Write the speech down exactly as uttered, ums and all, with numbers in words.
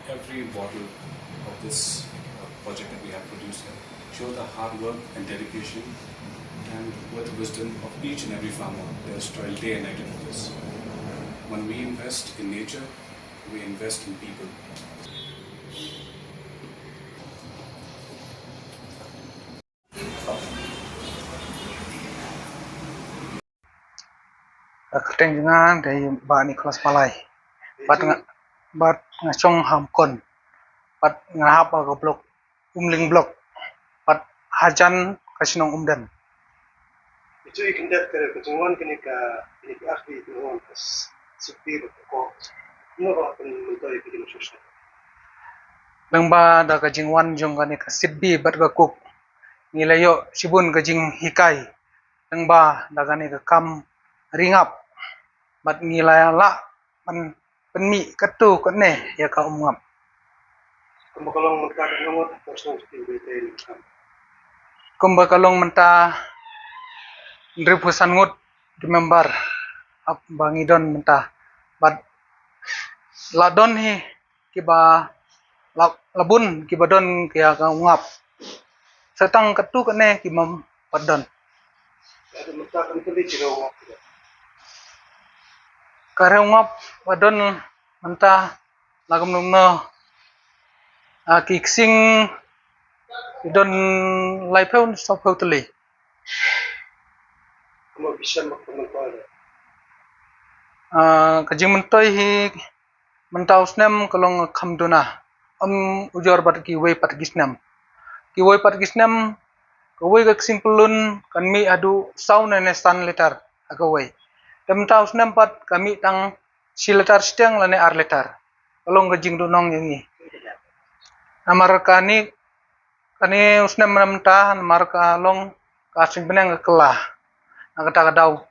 Every bottle of this uh, project that we have produced here shows the hard work and dedication and with the wisdom of each and every farmer. They toil day and night to do this. When we invest in nature, we invest in people. Ka kyrteng jong nga dei Bah Nicholas Palai. Bad nga, bad nga shong ha Mukon. Bad nga hap ha ka block, Umling block. Bad hajan ka shnong Umden. Itu i kyndat ka ka jingwan kane ka kane ka arti ka wan ka sitbi bad ka kok. Ino ba pynmyntoi ka jingwan shush. Lyngba da ka jingwan jong kane ka sitbi bad ka kok, ngi la ïoh shibun ka jinghikai lyngba da kane ka kam ri ngap. Bad ngi la lah ban pynmih katto katne ïa ka um ngap. Kumba ka long mynta ka ngut personal secretary te ni kam. Kumba ka long mynta hynriewphew san ngut ki member ap ba ngi don mynta. Bad la don hi kiba la, la bun kiba don ïa ka um ngap. Sa tang katto katne ki mem pat don. Ka riew ngap ba don mynta la kumno kumno, ah, ki ksing ki don laiphew sawphew tylli. Ah, ka jingmyntoi hi mynta u snem ka long kham duna. Ym ujor bad kiwei pat ki snem. Kiwei pat ki snem, kawei ka ksing pyllun kan mih haduh saw ne ne san litar ha kawei. Te mynta u snem pat ka mih tang shi litar shiteng lane ar litar. Ka long ka jingduhnong ïa ngi. Namar kane, kane u snem mynta namar ka long ka seng bneng ka kylla. Na kata ka daw